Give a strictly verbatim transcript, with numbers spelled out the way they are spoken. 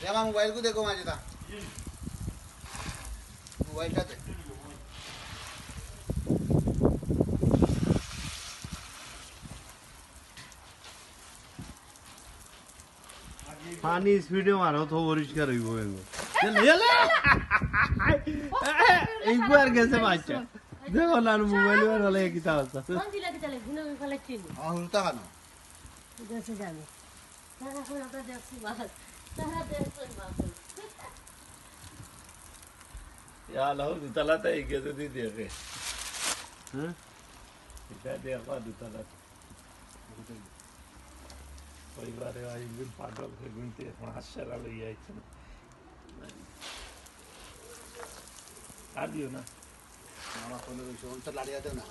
আমার মোবাইল কো দেখো মাঝে তা। মোবাইলটা দে। পানি স্পিডে মারো তো পরিষ্কার অইবো এগো। চল, চল। এইগো আর গেছে বাচ্চা। দেখো না, মোবাইল আর হলে কিতা অবস্থা। কোন দিলা কিতা লাগি? হুনো, আমি ফালাই চিনি। আমার হুরুতা কেন? গেছে জানি। তারা এখন আমরা দেখছি মাছ। তারা দেখছে মাছ। ইয়া আল্লাহ, দুতলা তো এই গেছে দি দেখে। হ্যাঁ? এটা দেখবা দুতলা। পরিবারে আইবি পাগল হয়ে ঘুরতে এখন হাসছেরা লইয়া আইছে না। আর দিও না। আমার ফোনে রয়েছে, ওর তো লাড়িয়া দেও না।